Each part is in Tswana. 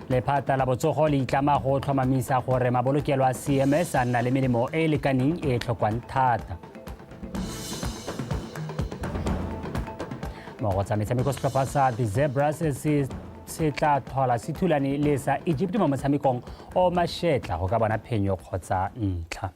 Lephata la botsogo le itlama go tlhomamisa gore mabolokelo a CMS a nna le melemo e e lekaneng e e tlhokwang thata. Mo go tsa metshameko, setlhopha sa The Zebras se tla tlhola se thulane le sa Egypt mo motshamekong o mashetla go ka bona phenyo kgotsa ntlha.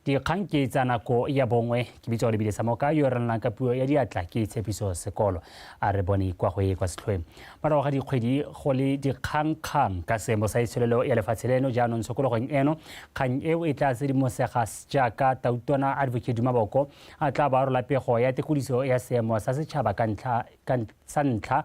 Dikgang ke tsa nako ya bongwe. Ke bitsa Olebile Samoka, yo re nnang ka puo ya diatla ke Tshepiso Sekolo. A re bone kwa go ye kwa setlhoeng. Morago ga dikgwedi go le dikgangkgang ka seemo sa itsholelo ya lefatshe leno, jaanong tshokologong eno kgang eo e tla sedimosega jaaka Tautona Advocate Duma Boko a tla bo a rola pego ya tekodiso ya seemo sa setšhaba ka ntlha ka sa ntlha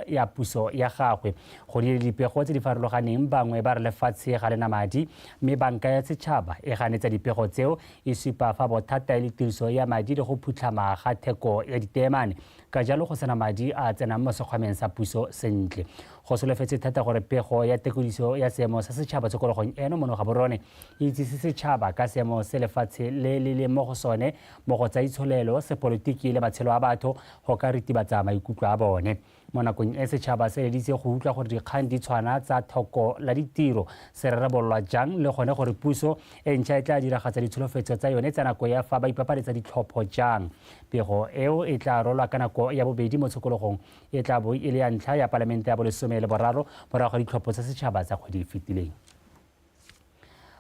ya puso ya gagwe. Go le dipego tse di farologaneng, bangwe ba re lefatshe ga le na madi, mme banka ya setšhaba e ganetsa dipego tseo, e supa fa bothata e le tiriso ya madi le go phutlhama ga theko ya diteemane, ka jalo go sena madi a a tsenang mo sekgwameng sa puso sentle. Go solofetswe thata gore pego ya tekodiso ya seemo sa setšhaba tshokologong eno mono Gaborone e itsise setšhaba ka seemo se lefatshe le le leng mo go sone mo go tsa itsholelo, sepolotiki le matshelo a batho go ka ritibatsa maikutlo a bone. Mo nakong e setšhaba se eleditse go utlwa gore dikgang di tshwana tsa tlhoko la ditiro se rarabololwa jang le gone gore puso e ntšha e tla diragatsa ditsholofetso tsa yone tsa nako ya fa ba ipapaletsa ditlhopho jang. Pego eo e tla rolwa ka nako ya bobedi mo tshokologong e tla bo e le ya ntlha ya palamente ya bolesome le boraro morago ga ditlhopho tsa setšhaba tsa kgwedi e fetileng.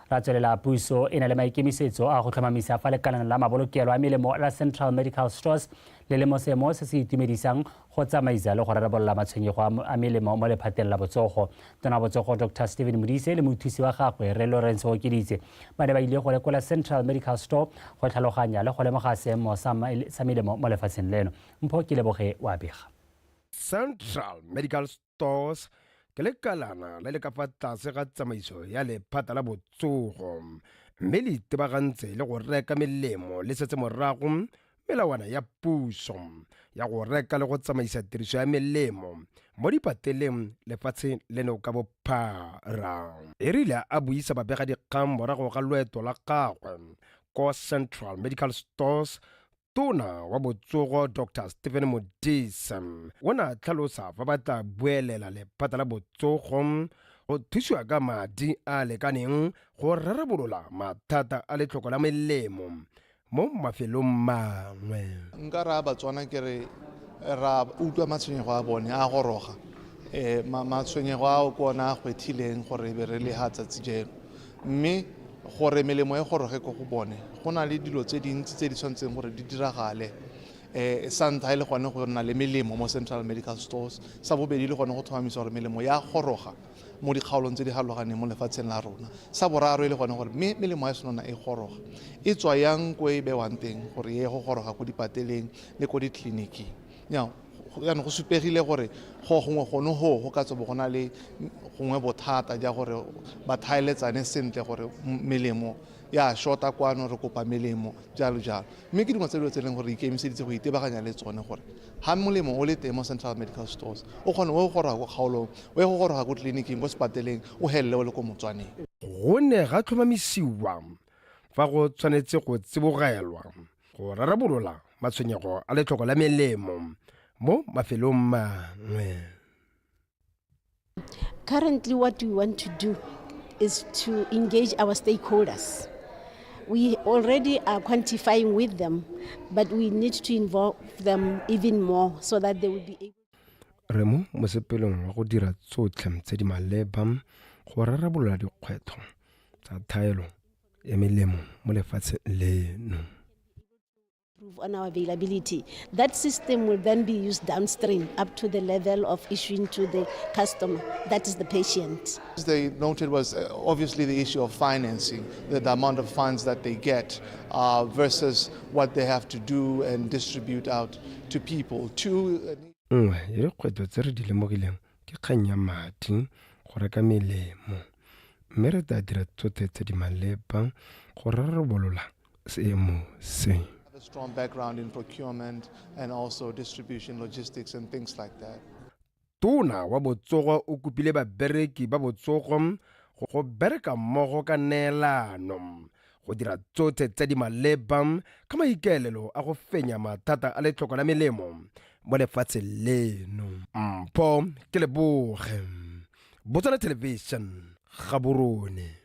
Ra tswelela. Puso e na le maikemisetso a go tlhomamisa fa lekalana la mabolokelo a melemo la Central Medical Stores le le mo seemo se se itumedisang go tsamaisa le go rarabolola matshwenyego a melemo mo lephateng la botsogo. Tona botsogo Dr Stephen Modise le mothusi wa gagwe Rre Lawrence Okeditse ba ne ba ile go lekola Central Medical Store go tlhaloganya le go lemoga seemo sa melemo mo lefatsheng leno. Mpho ke leboge wa bega. Central Medical Stores ke lekalana le le ka fa tlase ga tsamaiso ya lephata la botsogo, mme le itebagantse le go reka melemo le setse morago melawana ya puso ya go reka le go tsamaisa tiriso ya melemo mo dipateleng lefatshe leno ka bophara. E rile a buisa babegadikgang morago ga loeto la gagwe ko Central Medical Stores, Tona wa Botsogo Dr Stephen Modise o ne a tlhalosa fa ba tla buelela lephata la botsogo go thusiwa ka madi a a lekaneng go rarabolola mathata a letlhoko la melemo mo mafelong mangwe. Nka raya Batswana ke re ra utlwa matshwenyego a bone a goroga. Matshwenyego ao ke one a gwethileng gore e be re le ha tsatsi jeno. Mme gore melemo e goroge ko go bone, go na le dilo tse dintsi tse di tshwanetseng gore di diragale. Sa ntlha e le gone go nna le melemo mo Central Medical Stores, sa bobedi le gone go tlhomamisa gore melemo ya goroga mo dikgaolong tse di farologaneng mo lefatsheng la rona, sa boraro e le gone gore mme melemo ya senona e goroga e tswa yang ko e bewang teng gore e ye go goroga ko dipateleng le ko ditleliniking. Jaanong go supegile gore go gongwe gone go go ka tswa bo go na le gongwe bothata ja gore ba thaeletsane sentle gore melemo ya shota kwano, re kopa melemo jalo jalo. Mme ke dingwe tsa dilo tse e leng gore re ikemiseditse go itebaganya le tsone gore ga molemo o le teng mo Central Medical Stores, o kgone o goroga ko kgaolong, o ye go goroga ko tleliniking, ko sepateleng, o helele o le ko motswaneng. Go ne ga tlhomamisiwa fa go tshwanetse go tsibogelwa go rarabolola matshwenyego a letlhoko la melemo mo mafelong mangwe. Currently, what we want to do is to engage our stakeholders. We already are quantifying with them, but we need to involve them even more so that they will be able. Re mo mosepelong wa go dira tsotlhe tse di maleba go rarabolola dikgwetlho tsa thaelo ya melemo mo lefatsheng leno. Improve on our availability. That system will then be used downstream up to the level of issuing to the customer, that is the patient. As they noted was obviously the issue of financing, the amount of funds that they get versus what they have to do and distribute out to people. Two, Nngwe ya dikgwetlho tse re di lemogileng ke kgang ya madi go reka melemo, mme re tla dira tsotlhe tse di maleba go rarabolola seemo se. Have a strong background in procurement and also distribution, logistics and things like that. Tona wa botsogo o kopile babereki ba botsogo go bereka mmogo ka neelano. go dira tsotlhe tse di maleba ka maikaelelo a go fenya mathata a letlhoko la melemo mo lefatsheng leno. Mpho ke leboge. Botswana Television, Gaborone.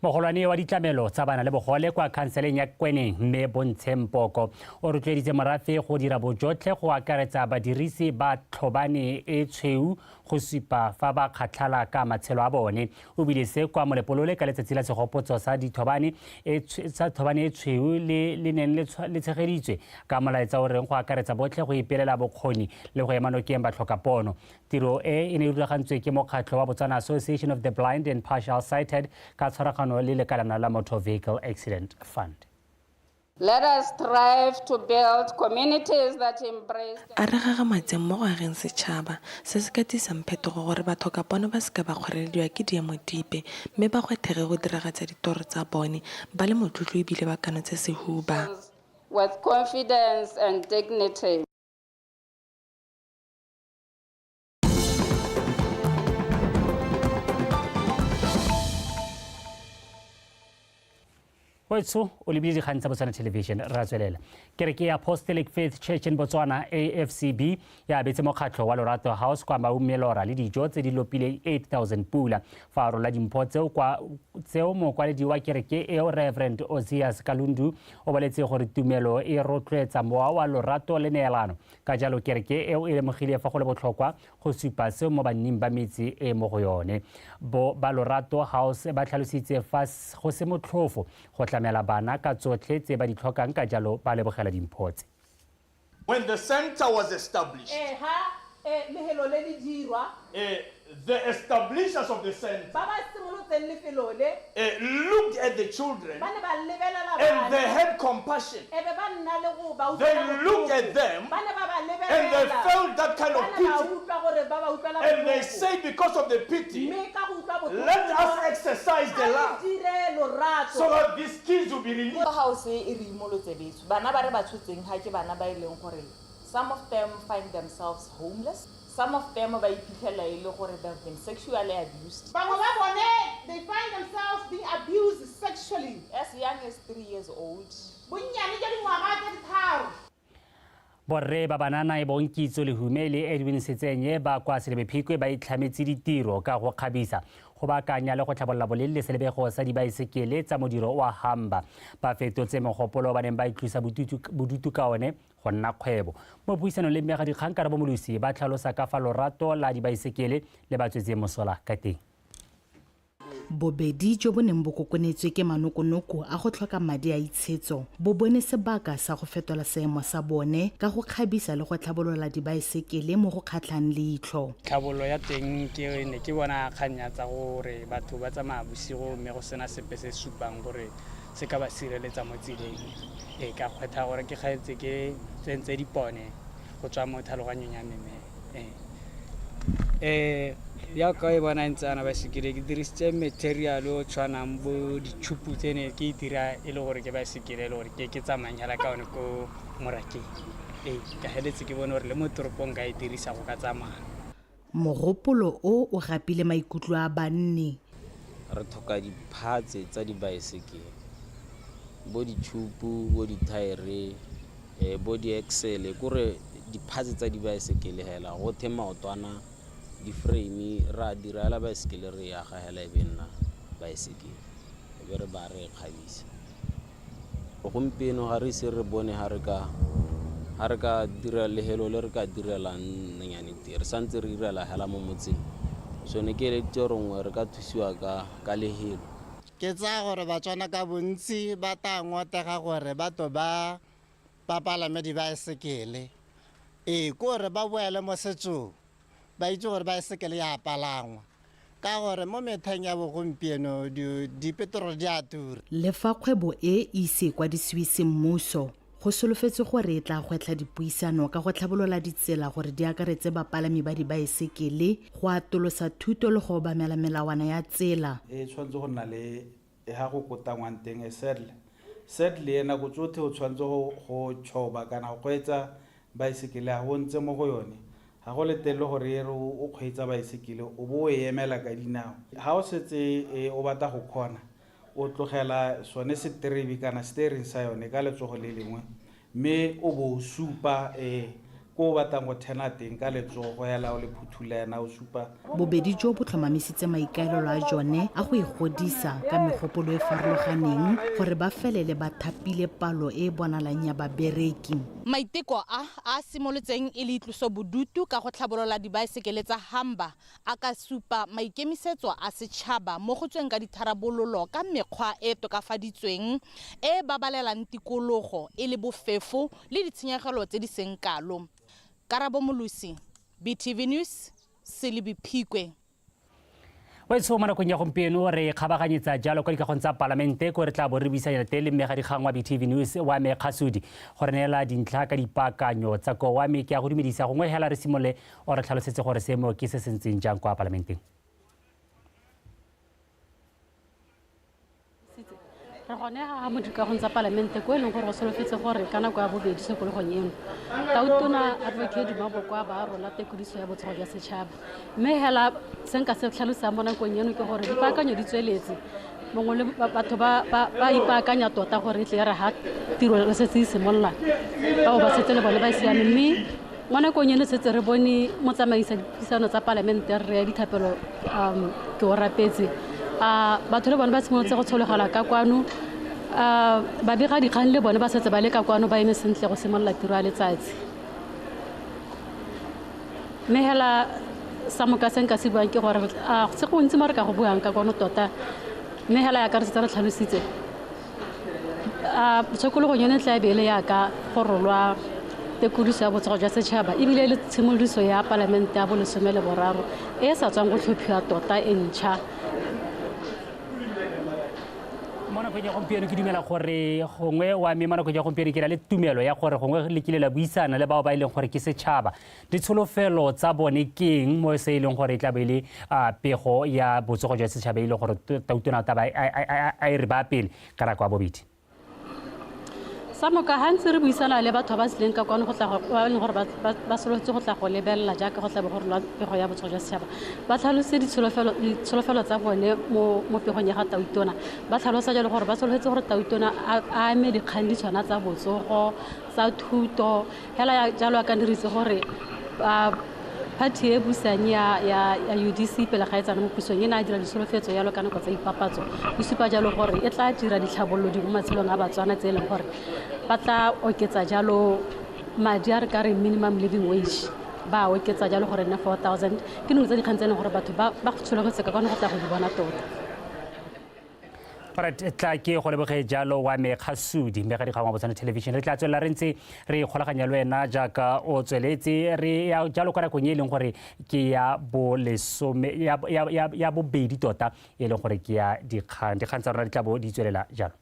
Mogolwane wa ditlamelo tsa bana le bogole kwa khanseleng ya Kweneng, Mme Bontsheng Poko, o rotloeditse morafe go dira bojotlhe go akaretsa badirisi ba tlhobane e tshweu go supa fa ba kgatlhala ka matshelo a bone. O bile se kwa Molepolole ka letsatsi la segopotso sa dithobane e sa thobane e tshweu le le neng le tshegeditswe ka molaetsa o reng go akaretsa botlhe go ipelela bokgoni le go ema nokeng batlhokapono. Tiro e e ne e rulagantswe ke mokgatlho wa Botswana Association of the Blind and Partial Sighted ka tshwaragano le lekalana la Motor Vehicle Accident Fund. Let us strive to build communities that embrace. A re gagamatseng mo go ageng setšhaba se se ka tsisang phetogo gore bathokapono ba seka ba kgorelediwa ke diemo dipe mme ba gwethege go diragatsa ditoro tsa bone ba le motlotlo ebile ba kanotse sehuba. With confidence and dignity. Wetso o lebile dikgang tsa Botswana Television. Re a tswelela. Kereke ya Apostolic Faith Church in Botswana, AFCB, ya abetse mokgatlho wa Lorato House kwa Maun melora le dijo tse di lopileng 8000 pula. Fa a rola dimpho tseo kwa tseo, mokwaledi wa kereke eo, Reverend Ozias Kalundu, o boletse gore tumelo e rotloetsa mowa wa lorato le neelano. Ka jalo kereke eo e lemogile fa go le botlhokwa go supa seo mo banning ba metse e mo go yone. Bo ba Lorato House ba tlhalositse fa go se motlhofo go tlamela bana ka tsotlhe tse ba di tlhokang, ka jalo ba lebogela dimpho tse. When the center was established, Ee, ha lehelo le le dirwa. The establishers of the center Ba ba simolotseng lefelo le looked at the children ba ne ba lebelela and they bana had compassion. e be ba nna le go ba They utlwela looked botlhoko. at them Ba ne ba ba and they lebelela felt that kind ba of ne ba pity. utlwa gore ba ba utlwela And they botlhoko. say, because of the pity, Mme ka go utlwa botlhoko let us jwa, exercise the a re love dire lorato so that these kids will be released. House e re imolotse betso. Bana ba re ba tshotseng ga ke bana ba e leng gore some of them find themselves homeless, some of them ba iphitlhela e le gore they've been sexually abused. Bangwe ba bone, they find themselves being abused sexually. As young as 3 years old. Bonnyane jwa dingwaga tse 3. Borre ba banana e bong Kitso Lehume le Edwin Setsenye ba kwa Selebephikwe ba itlhametse ditiro ka go kgabisa, go baakanya le go tlhabolola boleng le selebego sa dibaesekele tsa modiro wa hamba. Ba fetotse mogopolo ba neng ba itlosa bodutu ka one go nna kgwebo. Mo puisanong le mmega dikgang Karabo Molosi, ba tlhalosa ka fa lorato la dibaesekele le ba tswetseng mosola ka teng. Bobedi jo bo neng bo kokonetswe ke manokonoko a go tlhoka madi a itshetso bo bone sebaka sa go fetola seemo sa bone ka go kgabisa le go tlhabolola dibaesekele mo go kgatlhang leitlho. Tlhabololo ya teng ke ne ke bona kgang tsa gore batho ba tsamaya bosigo mme go sena sepe se supang gore se ka ba sireletsa mo tseleng. E ka kgwetlha gore ke gaetse ke tsentse dipone go tswa mo tlhaloganyong ya me. Jaaka e bona e ntse ana baesekele, ke dirisitse material o tshwanang bo ditšhupu tse ne ke e dira e le gore ke baesekele e le gore ke tsamayang hela ka one ko morakeng. Ee, ka feletse ke bone gore le mo toropong ka e dirisa go ka tsamaya. Mogopolo o o gapile maikutlo a banni. Re tlhoka di-parts tsa dibaesekele, bo ditšhupu, bo dithaere, bo di-axle, kore di-parts tsa dibaesekele hela gothe, maotwana, di-frame. Re a dira hela baesekele, re e aga hela e be nna baesekele, e be re ba re e kgabisa. Gompieno ga re ise re bone ga re ka dira lehelo le re ka direlang nonyane tee, re santse re irela hela mo motseng. So ne ke eleditse gore nngwe re ka thusiwa ka lehelo. Ke tsaya gore Batswana ka bontsi ba tla ngotega gore batho ba ba palame dibaesekele. Ee, kore ba boele mo setsong, ba itse gore baesekele ya palangwa, ka gore mo metlheng ya bogompieno dipetrolo di a tura. Le fa kgwebo e ise kwadisiwe semmuso, go solofetswe gore e tla gwetlha dipuisano ka go tlhabolola ditsela gore di akaretse bapalami ba dibaesekele, go atolosa thuto le go obamela melawana ya tsela. E tshwanetse go nna le ga go kotangwang teng, e saddle. Saddle e nako tsotlhe o tshwanetse go tšhoba kana go kgweetsa baesekele ga go ntse mo go yone. Ga go letelele gore e re o kgweetsa baesekele o bo o e emela ka dinao. Ga o setse o batla go kgona o tlogela sone seterebe kana steering sa yone ka letsogo le lengwe mme o bo o supa ko o batlang go thena teng ka letsogo hela o le phuthula ena o supa. Bobedi jo bo tlhomamisitse maikaelelo a jone a go igodisa ka megopolo e farologaneng gore ba felele ba thapile palo e e bonalang ya babereki. Maiteko a a simolotseng e le itlosobodutu ka go tlhabolola dibaesekele tsa Hamba a ka supa maikemisetso a setšhaba mo go tsweng ka ditharabololo ka mekgwa e tokafaditsweng e babalelang tikologo e le bofefo le ditshenyegelo tse di seng kalo. Karabo Molusi, BTV News, Selebi Phikwe. Wetso mo nakong ya gompieno re kgabaganyetsa jalo kwa dikagong tsa palamente ko re tla bo re buisanya teng le mmegadikgang wa BTV News wa me Kgasudi go re neela dintlha ka dipaakanyo tsa ko wa me. Ke a go dumedisa gongwe hela re simolole o re tlhalosetse gore seemo ke se se ntseng jang kwa palamenteng. Re gone ga mo dikagong tsa palamente ko e leng gore go solofetse gore ka nako ya bobedi tshokologong eno Tautona Advocate Maboko ba rola tekodiso ya botsogo jwa setšhaba. Mme hela se nka se tlhalosang mo nakong eno ke gore dipaakanyo di tsweletse, mongwe le batho ba ipaakanya tota gore e tle re ha tiro e setse e simolola bao ba setse le bone ba siame. Mme mo nakong eno setse re bone motsamaisa dipuisano tsa palamente re ya dithapelo ke o rapetse. Batho le bone ba simolotse go tshologela ka kwano, babega dikgang le bone ba setse ba le ka kwano ba eme sentle go simolola tiro ya letsatsi. Mme hela sa moka se nka se buang ke gore se gontsi mo re ka go buang ka kwano tota, mme hela yaka re setse re tlhalositse tshokologong yone tla be e le yaka go rolwa tekodiso ya botsogo jwa setšhaba ebile le tshimolodiso ya palamente ya bolesome le boraro e e sa tswang go tlhophiwa tota e ntšha. Mo nakong ya gompieno ke dumela gore gongwe wa me mo nakong ya gompieno ke na le tumelo ya gore gongwe le kile la buisana le bao ba e leng gore ke setšhaba, ditsholofelo tsa bone ke eng mo se e leng gore e tla be e le pego ya botsogo jwa setšhaba e leng gore Tautona taba a e re ba pele ka nako ya bobedi. Sa moka ga ntse re buisana le batho ba ba tsileng ka kwano go tla ba e leng gore ba solofetse go tla go lebelela jaaka go tla be go rolwa pego ya botsogo jwa setšhaba, ba tlhalose ditsholofelo tsa bone mo pegong ya ga Tautona. Ba tlhalosa jalo gore ba solofetse gore Tautona a ame dikgang di tshwana tsa botsogo, tsa thuto, hela jalo a ka diritse gore party e busang ya UDC pele ga e tsena mo pusong e ne a dira ditsholofetso jalo ka nako tsa ipapatso, e supa jalo gore e tla dira ditlhabololo di mo matshelong a Batswana tse e leng gore ba tla oketsa jalo madi a re ka re minimum living wage, ba oketsa jalo gore nne 4,000. Ke dingwe tsa dikgang tse e leng gore batho ba tshologetse ka kwano go tla go di bona tota. Tla ke go leboge jalo wa me Kgasudi mmegadikgang wa Botswana Television. Re tla tswelela re ntse re ikgolaganya le wena jaaka o tsweletse re ya jalo kwa nakong e leng gore ke ya bolesome ya bobedi tota e leng gore ke ya dikgang. Dikgang tsa rona di tla bo di tswelela jalo.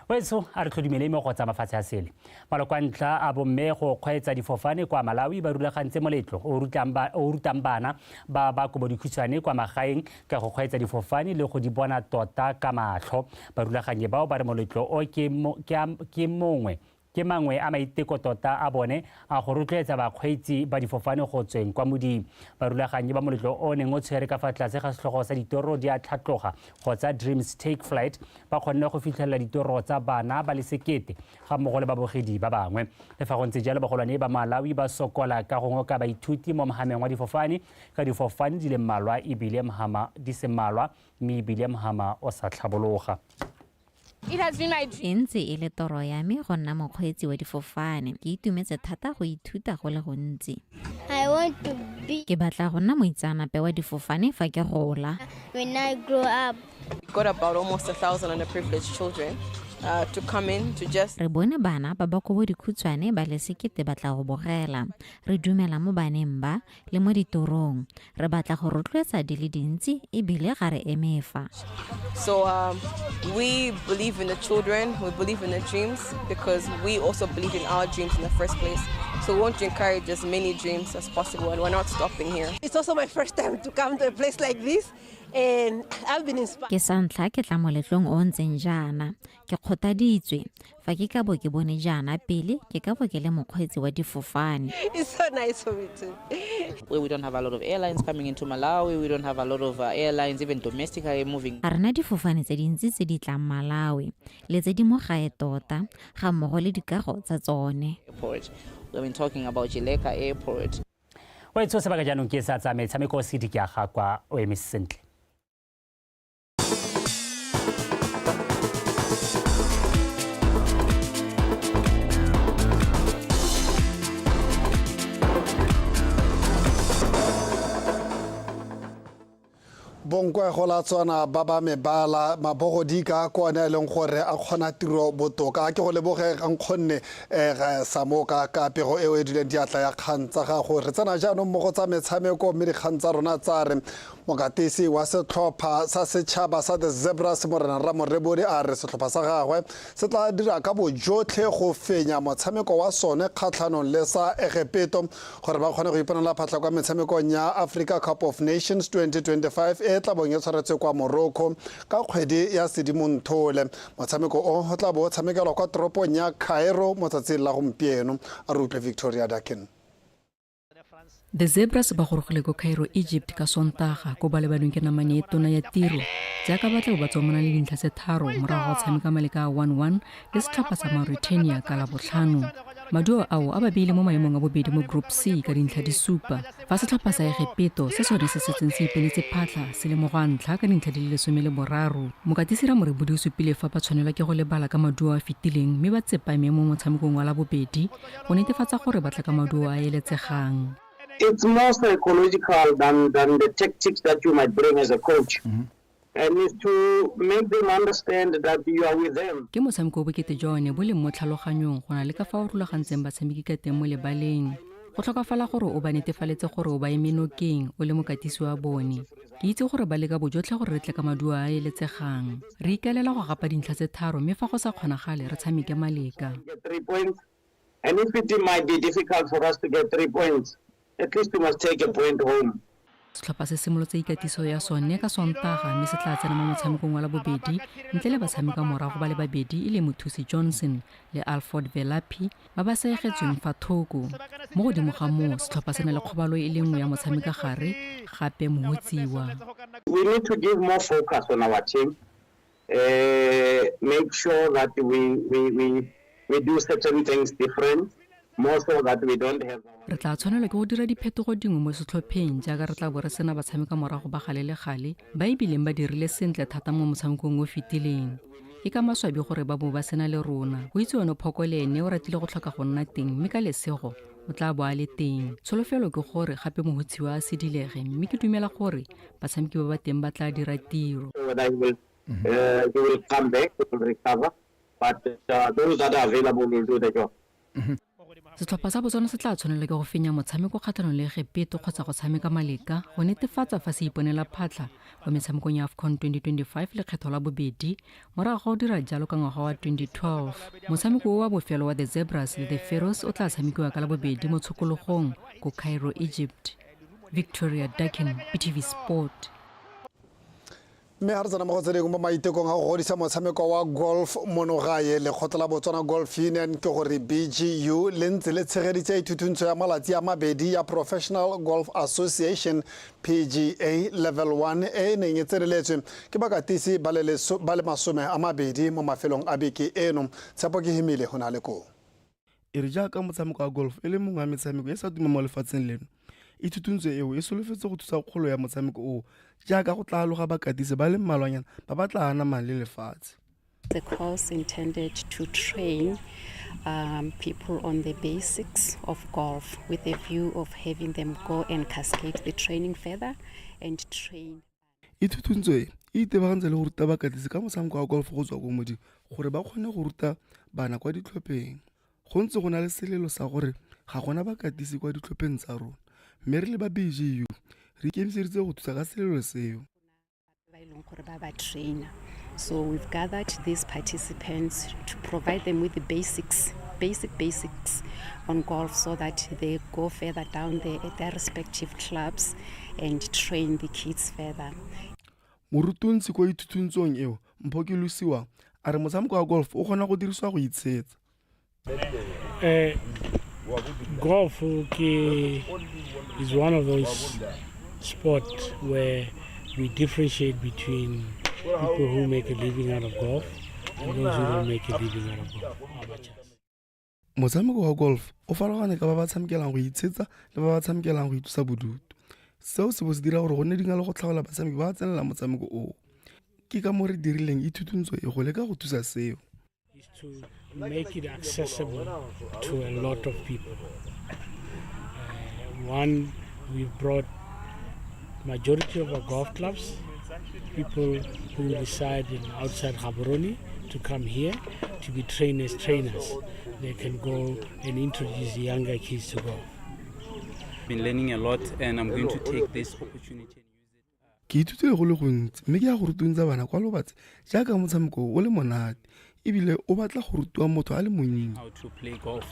Wetso a re tlhodumele mo go tsa mafatshe a sele. Maloko a ntlha a bomme go kgweetsa difofane kwa Malawi ba rulagantse moletlo o rutang bana ba ba kobo dikhutshwane kwa magaeng ka go kgweetsa difofane le go di bona tota ka matlho. Barulaganyi bao ba re moletlo o ke mongwe ke mangwe a maiteko tota a bone a go rotloetsa bakgweetsi ba difofane go tsweng kwa modimo. Barulaganyi ba moletlo o neng o tshwere ka fa tlase ga setlhogo sa ditoro di a tlhatloga kgotsa Dreams Take Flight ba kgonne go fitlhelela ditoro tsa bana ba le 1,000 ga mmogo le babogedi ba bangwe. Le fa go ntse jalo, bagolwane ba Malawi ba sokola ka go ngoka baithuti mo mohameng wa difofane ka difofane di le mmalwa ebile mohama di se mmalwa mme ebile mohama o sa tlhabologa. E ntse e le toro ya me go nna mokgweetsi wa difofane. Ke itumetse thata go ithuta go le gontsi. Ke batla go nna moitseanape wa difofane fa ke gola. When I grow up. Got about almost 1,000 underprivileged children to come in to just. Re bone bana ba ba kobo dikhutshwane ba le 1,000 ba tla go bogela. Re dumela mo baneng ba le mo ditorong. Re batla go rotloetsa di le dintsi ebile ga re eme fa. So we believe in the children, we believe in the dreams, because we also believe in our dreams in the first place. So we want to encourage as many dreams as possible, and we're not stopping here. It's also my first time to come to a place like this. And I've been inspired. Ke sa ntlha ke tla moletlong o o ntseng jaana. Ke kgothaditswe. Fa ke ka bo ke bone jaana pele, ke ka bo ke le mokgweetsi wa difofane. It's so nice for me too. We don't have a lot of airlines coming into Malawi. We don't have a lot of airlines, even domestically, moving. Ga rena difofane tse dintsi tse di tlang Malawi le tse di mo gae tota, ga mmogo le dikago tsa tsone. Airport. We've been talking about Chileka Airport. O etsho sebaka jaanong ke sa tsa metshameko se di ke a ga kwa o eme sentle. Bonkwe go latswana ba ba mebala mabogodika ke one a e leng gore a kgona tiro botoka. Ke go leboge nkgonne Samoka ka pego eo e duleng diatla ya kgang tsa gago. Re tsena jaanong mo go tsa metshameko, mme dikgang tsa rona tsa re mokatisi wa setlhopha sa setšhaba sa The Zebras, Morena Ramorebodi, a re setlhopha sa gagwe se tla dira ka bojotlhe go fenya motshameko wa sone kgatlhanong le sa Egepeto gore ba kgone go iponela phatlha kwa metshamekong ya Africa Cup of Nations 2025 e tla bong e tshwaretswe kwa Morocco ka kgwedi ya Sedimonthole. Motshameko o o tla bo o tshamekelwa kwa toropong ya Cairo mo tsatsing la gompieno. A re utlwe Victoria Dakin. The Zebras ba gorogile ko Cairo, Egypt ka Sontaga ko ba lebanweng ke namane e tona ya tiro jaaka ba tla bo ba tswamana le dintlha tse tharo morago ga go tshameka maleka a 1-1 le setlhopha sa Mauritania ka Labotlhano. Maduo ao a ba beile mo maemong a bobedi mo Group C ka dintlha di supa, fa setlhopha sa Egepeto se sone se setseng se iponetse phatlha se le mo go a ntlha ka dintlha di le 13. Mokatisi Ramorebodi o supile fa ba tshwanelwa ke go lebala ka maduo a a fetileng mme ba tsepame mo motshamekong wa Labobedi go netefatsa gore ba tla ka maduo a a eletsegang. It's more psychological than the tactics that you might bring as a coach. And it's to make them understand that you are with them. Ke motshameko o bokete jwa one bo leng mo tlhaloganyong go na le ka fa o rulagantseng batshameki ka teng mo lebaleng. Go tlhokafala gore o ba netefaletse gore o ba eme nokeng o le mokatisi wa bone. Ke itse gore ba leka bojotlhe gore re tle ka maduo a a eletsegang. Re ikaelela go gapa dintlha tse tharo mme fa go sa kgonagale re tshameke maleka. Get 3 points. And if it might be difficult for us to get 3 points, at least we must take a point home. Setlhopha se simolotse ikatiso ya sone ka Sontaga mme se tla tsena mo motshamekong wa Labobedi ntle le batshameka morago ba le babedi e le Mothusi Johnson le Alford Velapi ba ba seegetsweng fa thoko. Mo godimo ga moo, setlhopha se na le kgobalo e le nngwe ya motshameka gare gape Mohutsiwa. We need to give more focus on our team, make sure that we do certain things different, more so that we don't have our Re tla tshwanelwa ke go dira diphetogo dingwe mo setlhopheng jaaka re tla bo re sena batshameka morago ba gale le gale ba e bileng ba dirile sentle thata mo motshamekong o fetileng. Ke ka maswabi gore ba bo ba sena le rona. Go itse one Phoko le ene o ratile go tlhoka go nna teng mme ka lesego o tla bo a le teng. Tsholofelo ke gore gape Mohutsiwa a sedilege mme ke dumela gore batshameki ba ba teng ba tla dira tiro. Whether he will come back, he will recover, but those that are available will do the job. Setlhopha sa Botswana se tla tshwanelwa ke go fenya motshameko kgatlhanong le Egepeto kgotsa go tshameka maleka go netefatsa fa se iponela phatlha kwa metshamekong ya AFCON 2025 lekgetho la bobedi morago ga go dira jalo ka ngwaga wa 2012. Motshameko o wa bofelo wa The Zebras le The Pharaohs o tla tshamekiwa ka Labobedi mo tshokologong ko Cairo, Egypt. Victoria Dakin, BTV Sport. Mme ga re tsena mo go tse dingwe mo maitekong a go godisa motshameko wa golf mono gae, lekgotla la Botswana Golf Union ke gore BGU le ntse le tshegeditse ithuthuntso ya malatsi a mabedi ya Professional Golf Association PGA Level 1 e e neng e tseneletswe ke bakatisi ba le 20 mo mafelong a beke eno. Tshepo ke himile go na le koo. E re jaaka motshameko wa golf e le mongwe wa metshameko e sa tuma mo lefatsheng leno, ithuthuntso eo e solofetse go thusa kgolo ya motshameko oo jaaka go tla aloga bakatisi ba le mmalwanyana ba ba tla anamang le lefatshe. The course intended to train people on the basics of golf with a view of having them go and cascade the training further and train. Ithuthuntso e e itebagantse le go ruta bakatisi ka motshameko wa golf go tswa ko modimo gore ba kgone go ruta bana kwa ditlhopheng. Go ntse go na le selelo sa gore ga gona bakatisi kwa ditlhopheng tsa rona, mme re le ba BGU re ikemiseditse go thusa ka selelo seo. Ba e leng gore ba ba trainer. So we've gathered these participants to provide them with the basics on golf so that they go further down there at their respective clubs and train the kids further. Morutuntshi kwa ithuthuntshong eo, Mpho Kelosiwang, a re motshameko wa golf o kgona go dirisiwa go itshetsa. Golf ke is one of those sports where we differentiate between people who make a living out of golf and those who don't make a living out of golf. Amateurs. Motshameko wa golf o farologane ka ba ba tshamekelang go itshetsa le ba ba tshamekelang go itlosa bodutu. Seo se bo se dira gore go nne dingalo go tlhaola batshameki ba ba tsenelang motshameko oo. Ke ka moo re dirileng ithutuntsho e go leka go thusa seo. Is to make it accessible to a lot of people. One, we've brought majority of our golf clubs, people who reside in outside Gaborone, to come here to be trained as trainers. They can go and introduce younger kids to golf. Been learning a lot and I'm going to take this opportunity. Ke ithutile go le gontsi mme ke ya go rutuntsa bana kwa Lobatse jaaka motshameko o le monate ebile o batla go rutiwa motho a le monnye. How to play golf,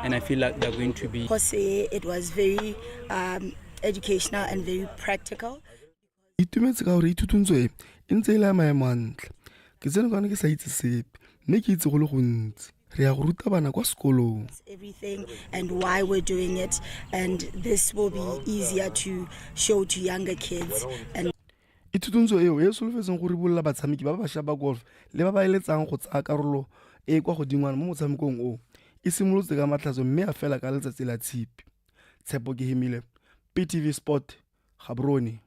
and I feel like they're going to be Because it was very educational and very practical. Itumetse ka gore ithutuntsho e e ntse e le ya maemo a ntlha. Ke tsene kwane ke sa itse sepe mme ke itse go le gontsi. Re ya go ruta bana kwa sekolong. Everything and why we're doing it, and this will be easier to show to younger kids. And Ithutuntsho eo e solofetseng go ribolola batshameki ba bašwa ba golf le ba ba eletsang go tsaya karolo e e kwa godingwana mo motshamekong o, e simolotse ka Matlhatso mme ya fela ka letsatsi la Tshipi. Tshepo Kehemile, PTV Sport, Gaborone.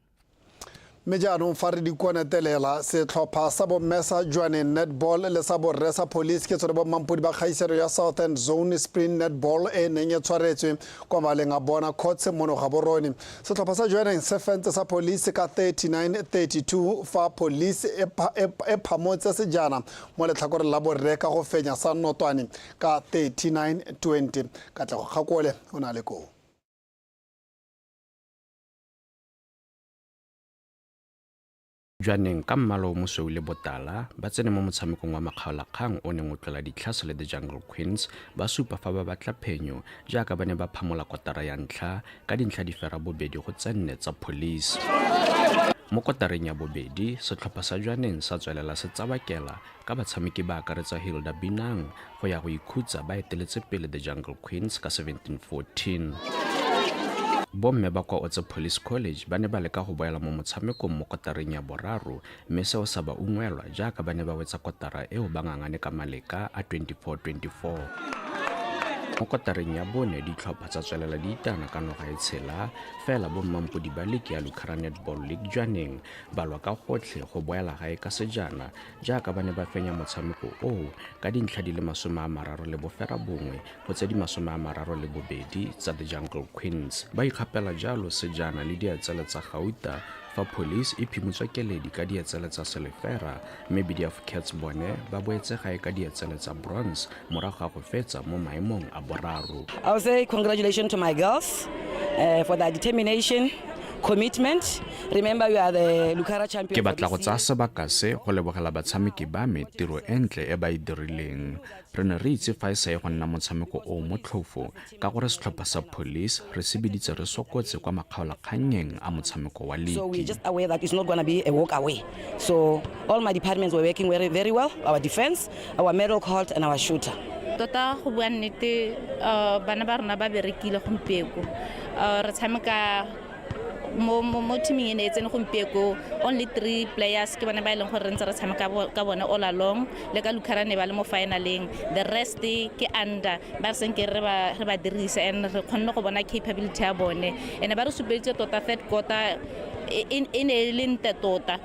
Mme jaanong fa re di konetelela, setlhopha sa bomme sa Jwaneng Netball le sa borre sa Police ke tsone bommampodi ba kgaisano ya Southern Zone Sprint Netball e neng e tshwaretswe kwa maleng a bona Courts mono Gaborone. Setlhopha sa Jwaneng se fentse sa Police ka 39-32, fa Police e e phamotse sejana mo letlhakoreng la borre ka go fenya sa Notwane ka 39-20. Katlego Kgakole o na le koo. Jwaneng ka mmala o mosweu le botala ba tsene mo motshamekong wa makgaolakgang o neng o tlola ditlhase le the Jungle Queens, ba supa fa ba batla phenyo jaaka ba ne ba phamola kotara ya ntlha ka dintlha di 72 go tse 4 tsa Police. Mo kotareng ya bobedi, setlhopha sa Jwaneng sa tswelela se tsabakela ka batshameki ba akaretsa Hilda Binang go ya go ikhutsa ba eteletse pele the Jungle Queens ka 17-14. Bomme ba kwa Otse Police College ba ne ba leka go boela mo motshamekong mo kotareng ya boraro, mme seo sa ba ungwelwa jaaka ba ne ba wetsa kotara eo ba ngangane ka maleka a 24-24. Mo kotareng ya bone, ditlhopha tsa tswelela di itana ka noga e tshela, fela bommampodi ba liki ya Lucara Netball League Jwaneng ba lwa ka gotlhe go boela gae ka sejana jaaka ba ne ba fenya motshameko oo ka dintlha di le 39 go tse di 32 tsa the Jungle Queens. Ba ikgapela jalo sejana le diatsele tsa gauta, fa Police e phimotswa keledi ka diatsele tsa selefera, mme BDF Cats bone ba boetse gae ka diatsele tsa bronze morago ga go fetsa mo maemong a boraro. I would say congratulations to my girls for their determination, commitment. Remember, you are the Lucara champion. Ke batla go tsaya sebaka se go lebogela batshameki ba me tiro e ntle e ba e dirileng. Re ne re itse fa e sa ye go nna motshameko o motlhofo ka gore setlhopha sa Police re se biditse re sokotse kwa makgaolakgannyeng a motshameko wa So we're liki. just aware that it's not going to be a walk away. So all my departments were working very, very well. Our defense, our middle court, and our shooter. Tota go bua nnete, bana ba rona ba berekile gompieko. Re tshameka mo teaming e ne e tsene gompieko, only 3 players ke bone ba e leng gore re ntse re tshameka ka bone all along, le ka Lucara ne ba le mo finaleng, the rest ke under ba re senke re ba dirisa, and re kgonne go bona capability ya bone, and ba re supeditse tota third quarter e ne e le nte tota.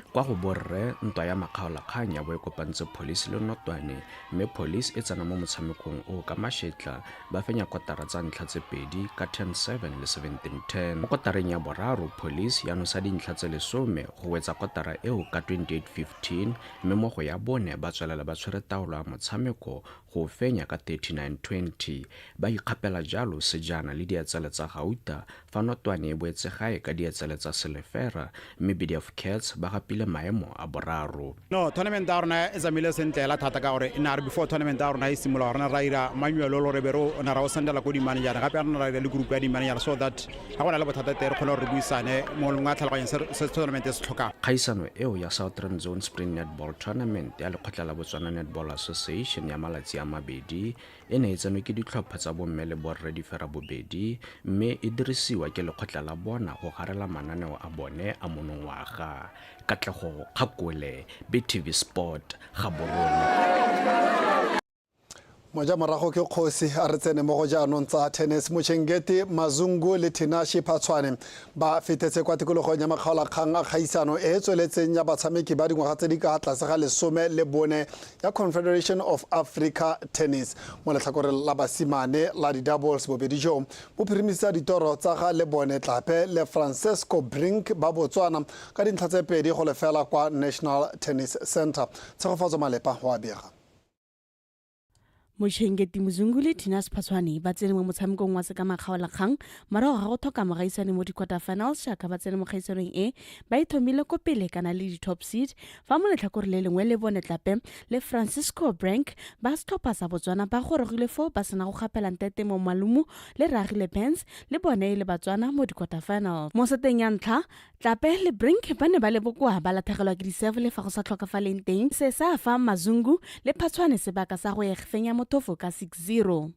Kwa go borre, ntwa ya makgaolakgang ya bo e kopantse Police le Notwane, mme Police e tsena mo motshamekong o ka mashetla, ba fenya kotara tsa ntlha tse pedi ka 10-7 le 17-10. Mo kotareng ya boraro, Police ya nosa dintlha tse 10 go wetsa kotara eo ka 28-15, mme mo go ya bone ba tswelela ba tshwere taolo ya motshameko go fenya ka 39-20. Ba ikgapela jalo sejana le dietsele tsa gauta fa Notwane e boetse gae ka dietsele tsa selefera, mme BDF Cats ba gapile maemo a boraro. No, tournament ya rona e tsamaile sentle hela thata ka gore e ne a re before tournament ya rona e simologa rona ra ira manual o re be re o ne ra o sendela ko di-manager, gape rona ra ira le group ya di-manager so that ga go na le bothata teng re kgone gore re buisane mongwe le mongwe a tlhaloganye se tournament e se tlhokang. Kgaisano eo ya Southern Zone Spring Netball Tournament ya lekgotla la Botswana Netball Association ya malatsi a mabedi e ne e tsenwe ke ditlhopha tsa bomme le borre di fera bobedi, mme e dirisiwa ke lekgotla la bona go garela mananeo a bone a monongwaga. Katlego Kgakole, BTV Sport, Gaborone. Moja morago ke kgosi a re tsene mo go jaanong tsa tennis. Mochengeti Mazungu le Tinashe Phatshwane ba fetetse kwa tikologong ya makgaolakgang a kgaisano e e tsweletseng ya batshameki ba dingwaga tse di ka tlase ga 14 ya Confederation of Africa Tennis. Mo letlhakoreng la basimane la di-doubles, bobedi jo bo phirimisa ditoro tsa ga Lebone Tlape le Francesco Brink ba Botswana ka dintlha tse 2-0 kwa National Tennis Center. Tshegofatso Malepa wa bega. Mochengeti Muzungu le Tinashe Phatshwane ba tsene mo motshamekong wa sekamakgaolakgang morago ga go tlhoka mogaisane mo di-quarter finals, jaaka ba tsene mo kgaisanong e ba ithomile ko pele kana le di-top seed, fa mo letlhakore le lengwe le Bone Tlape le Francisco Brank ba setlhopha sa Botswana ba gorogile foo ba sena go gapela Ntete mo Malumo le Ragile Pens le bone e le Batswana mo di-quarter finals. Mo seteng ya ntlha, Tlape le Brink ba ne ba le bokoa, ba latlhegelwa ke di-serve le fa go sa tlhokafaleng teng. Se sa fa Mazungu le Phatshwane sebaka sa go e fenya mothofo ka 6-0.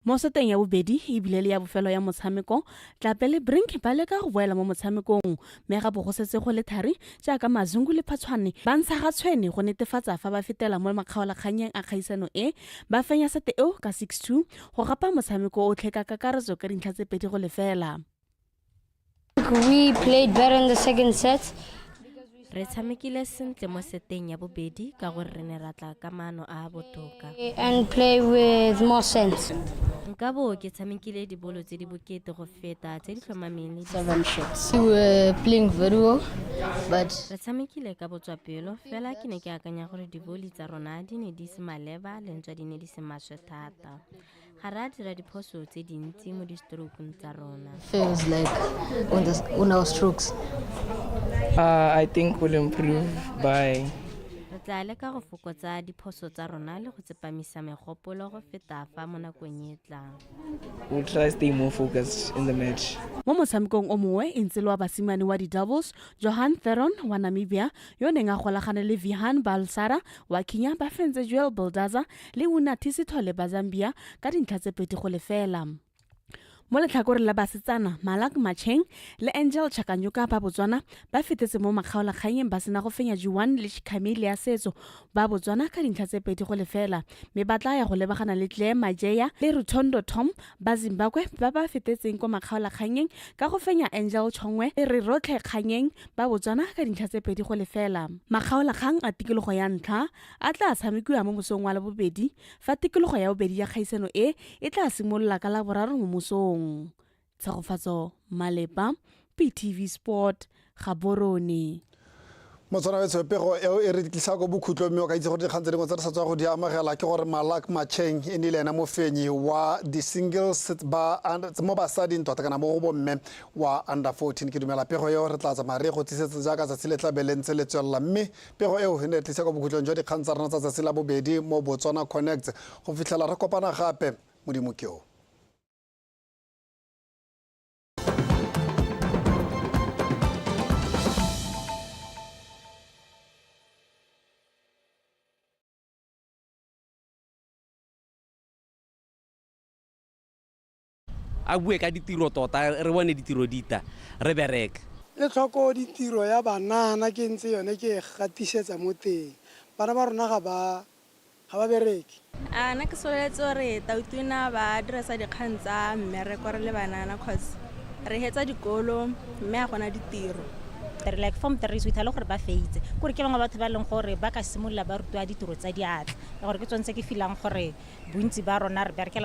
Mo seteng ya bobedi ebile le ya bofelo ya motshameko, Tlape le Brink ba leka go boela mo motshamekong, mme ga bo go setse go le thari jaaka Mazungu le Phatshwane ba ntsha ga tshwene go netefatsa fa ba fetela mo makgaolakgannyeng a kgaisano e, ba fenya sete eo ka 6-2 go gapa motshameko otlhe ka kakaretso ka dintlha tse 2-0. We played better in the second set. Re tshamekile sentle mo seteng ya bobedi ka gore re ne ra tla ka maano a a botoka. And play with more sense. Nka bo ke tshamekile dibolo tse di bokete go feta tse di tlhomameng le 7 shots. We were playing very well, but re tshamekile ka botswapelo, fela ke ne ke akanya gore diboli tsa rona di ne di se maleba le ntswa di ne di se maswe thata. Ga re a dira diphoso tse dintsi mo di-strokeng tsa rona. Feels like on our strokes. I think we'll improve by Re tla leka go fokotsa diphoso tsa rona le go tsepamisa megopolo go feta fa mo nakong e tlang. We'll try to stay more focused in the match. Mo motshamekong o mongwe e ntse le wa basimane wa di-doubles, Johan Theron wa Namibia yo neng a golagane le Vihan Balsara wa Kenya ba fentse Joel Baldaza le Unathi Sithole ba Zambia ka dintlha tse 2-0. Mo letlhakoreng la basetsana, Malak Macheng le Angel Chakanyuka ba Botswana ba fetetse mo makgaolakganyeng ba sena go fenya Juan le Camille ya Setso ba Botswana ka dintlha tse 2-0, mme ba tla ya go lebagana le Claire Majeya le Rutondo Tom ba Zimbabwe ba ba fetetseng kwa makgaolakganyeng ka go fenya Angel Chongwe le Rerotlhe Kganyeng ba Botswana ka dintlha tse 2-0. Makgaolakgang a tikologo ya ntlha a tla tshamekiwa mo mosong wa Labobedi, fa tikologo ya bobedi ya kgaisano e e tla simolola ka Laboraro mo mosong. Tshegofatso Malepa, BTV Sport, Gaborone. Motswana wetsho, pego eo e re tlisa ko bokhutlong, mme o ka itse gore dikgang tse dingwe tse re sa tswa go di amogela ke gore Malak Macheng e nnile ena mofenyi wa di-singles ba mo basading tota kana mo go bomme wa under 14. Ke dumela pego eo re tla tsamaya re go tlisetsa jaaka tsatsi le tla be le ntse le tswelela, mme pego eo e ne e tlisa ko bokhutlong jwa dikgang tsa rona tsa tsatsi la bobedi mo Botswana Connect. Go fitlhela re kopana gape, Modimo ke o. A bue ka ditiro tota, re bone ditiro dita, re bereke. Le tlhoko ditiro ya banana ke ntse yone ke e gatisetsa mo teng. Bana ba rona ga ba bereke. A nna ke sololetse gore Tautona ba dirisa dikgang tsa mmereko re le banana, cause re hetsa dikolo mme ga gona ditiro. Re like form 3 so ithale gore ba feitse. Kore ke bangwe batho ba leng gore ba ka simolola ba rutiwa ditiro tsa diatla. Ka gore ke tsone tse ke feelang gore bontsi ba rona re berekela